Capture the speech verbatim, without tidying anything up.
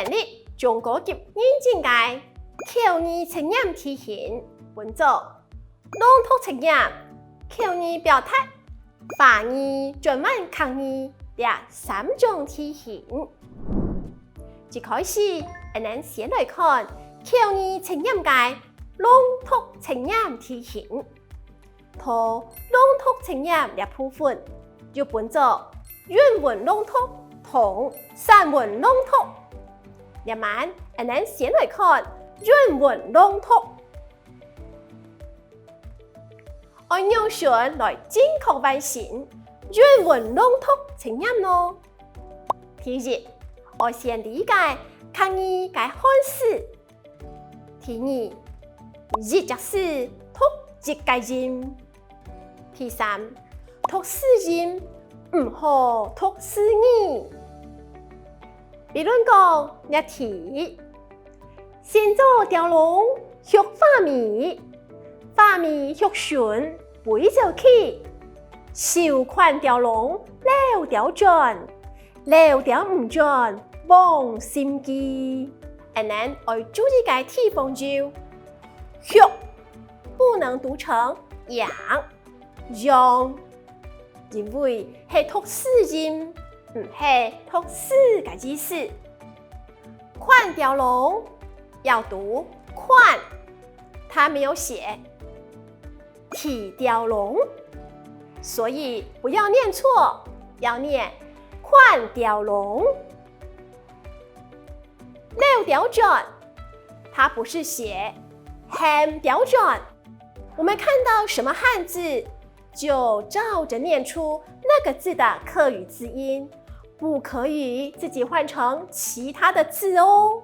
例，中高級認證个口語測驗題型，分做朗讀測驗、口語表達、華語轉換客語這三種題型。一開始，𠊎等先來看口語測驗个朗讀測驗題型。 在朗讀測驗這部分，又分做韻文朗讀同散文朗讀。這滿，𠊎等先來看韻文朗讀。愛仰般來正確完成韻文朗讀測驗呢？第一，愛先理解客語个漢字。 第二，一隻字讀一個音。第三，讀字音毋好讀字義。比論講這題：先做鳥籠畜花蜜，花蜜畜成飛走去，手擐鳥籠尞鳥轉， 尞鳥毋轉枉心機。𠊎等愛注意个地方有：畜，不能讀成養、養，因為係讀字音，毋係讀字个意思。擐鳥籠，要讀擐，它沒有寫 提鳥籠，所以不要念錯，要念擐鳥籠。尞鳥轉，它不是寫喊鳥轉。我們看到什麼漢字，就照著念出那個字的客語字音，不可以自己換成其他的字哦。